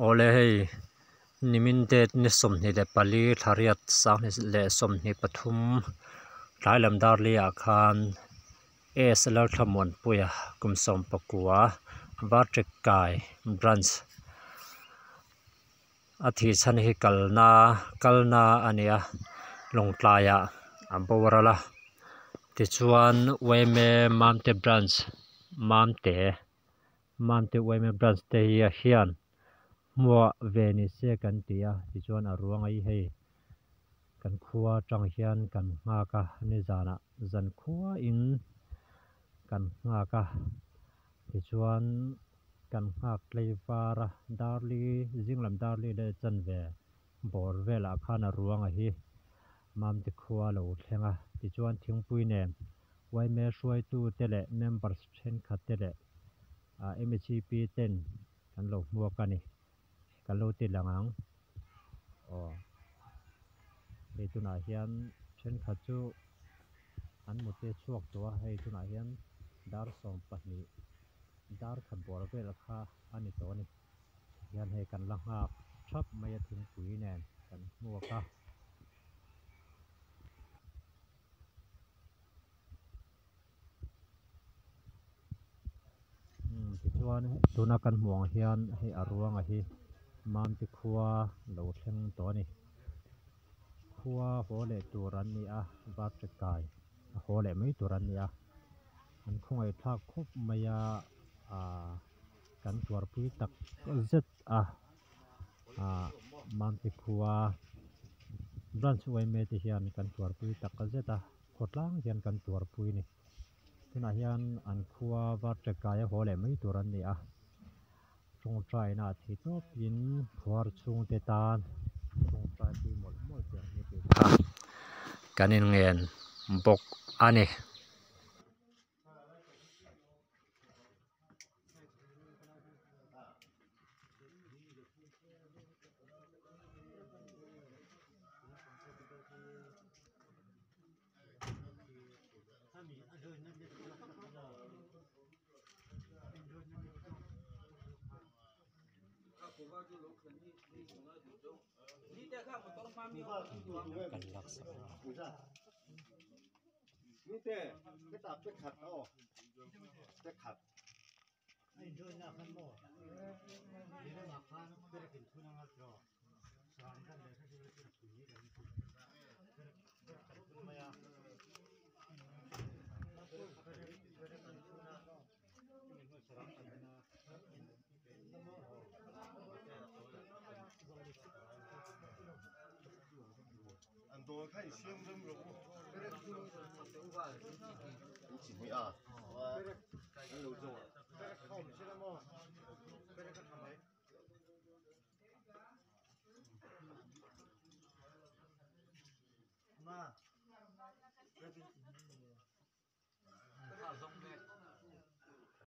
Awle hei nimin date ni 24 thla riat 2023 tlai lam dar li ah khan S Lalthlamuanpuia kum 19 Varṭikai branch a thih chhan hi kalna kalna a ni a Lawngtlai ah a boral a tichuan yma Mamte branch Mamte Mamte yma branch te hi hian hmuah ve ni se kan ti a tichuan a ruang a hi hei kan khua atang hian kan nghak a nizanah zan khua in kan nghak a tichuan kan nghak tlei var a darli zing lam darli leh chanve bawr velah khan a ruang a hi Mamte khua a lo thleng a tichuan thingpui nen yma hruaitu te leh members thenkhat te leh ah mhip ten kan lo hmuak a ni kan lo ti lang ang aw hei tunah hian thenkhat chu an mute chhuak tawh a hei tunah hian dar 12 dar khat bawr vel kha a ni tawh a ni hian hei kan la nghak thap mai a thingpui nen kan hmuak a. Umm tichuan tuna kan hmuh ang hian hei a ruanga hi Mamte khua lo thleng tawh a ni. Khua haw leh tur an ni a Varṭikai a haw leh mai tur an ni a an khawngaih thlak khawp mai a aaa kan tuarpui tak zet a aaa Mamte khua branch yma te hian kan tuarpui tak zet a khawtlang hian kan tuarpui a ni. Tunah hian an khua Varṭikai a haw leh mai tur an ni a tawngtaina a thi tawpin khuar chhungte tan tawngtai pui mawlh mawlh teh ang hi tih kha kan inngen bawk a ni. Kan laksak a.